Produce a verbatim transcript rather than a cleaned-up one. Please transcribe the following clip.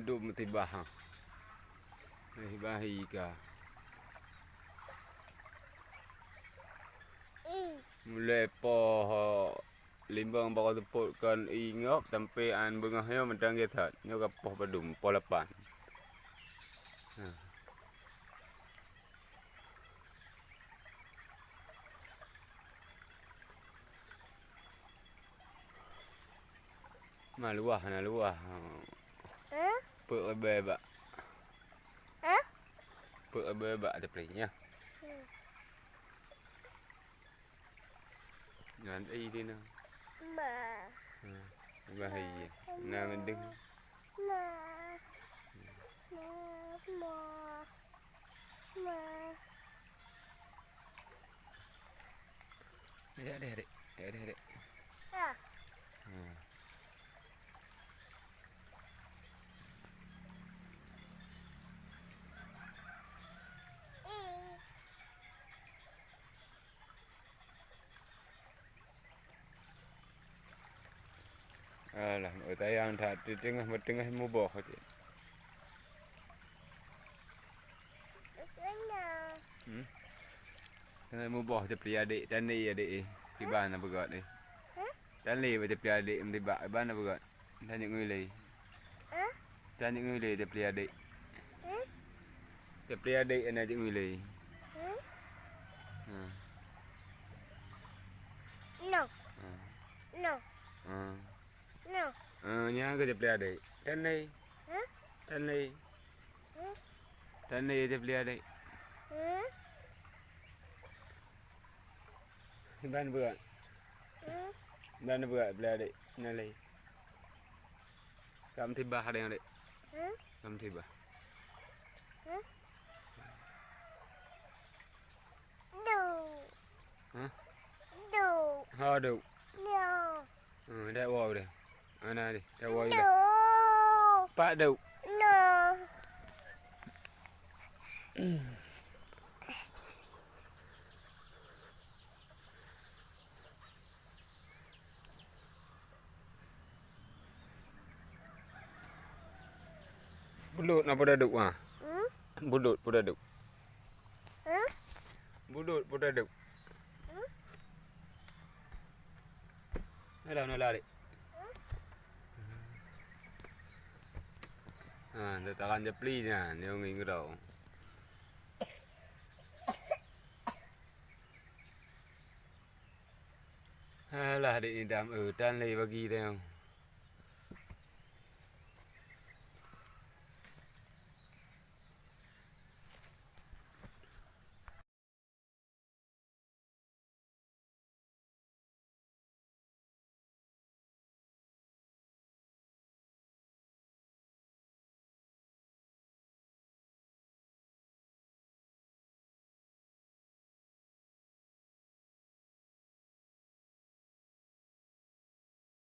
Dum tibah ha. Bahi-bahi ka. Mulai poh limbong bak teupot kon ingok sampai an beungoh nyoe mantong gét that. Nyoe ka poh padum, poh lapan. Ha. Na luwah, na luwah. Hah? Peuet ribèe bak. Hah? Peuet ribèe bak teupli nyan. Hmm. Nyan ai di na. Ma. Hmm. Bahaya. Ma. Na mendeng. Ma. Ma. Ma. Ma. Dek, dek, dek. Dek, dek, dek. Ah. Hmm. Alah, mak sayang that, teungoh, teungoh muboh cit. Hmm? Teungoh muboh teupli adek, tandi adek eh. Kiban na peugöt eh. Hah? Tandi bak teupli adek, meuti bak, kiban na peugöt. Tanyok ngon ilèe. Hah? Tanyok ngon ilèe teupli adek. Hmm? Teupli adek na jeuet ngon ilèe. Hmm? Ha. No. Ha. No. Ha. No. Ha, nyan keuh teupli adek. Tandi. Hah? Tandi. Hmm? Tandi teupli adek. Hmm? Ban beurot. Hmm? Ban beurot teupli adek. Nyan lé. Ka meutibah deh, dek. Hmm? Ka meutibah. Hmm? Duek. Hah? Duek. Ha, duek. Nyoe. Hmm, dek woe deh. Ana deh, dek woe deh. Duek. Pat duek. Nyoe. Bulut na peue duek, ha? Hmm? Bulut peue duek. Hmm? Bulut peue duek. Hmm? Alah, alah, dek. Hmm? Ha, tatakan japli nyan, nyang ngieng keudong. Alah, dek idam, eh, tan lé bagi teuh.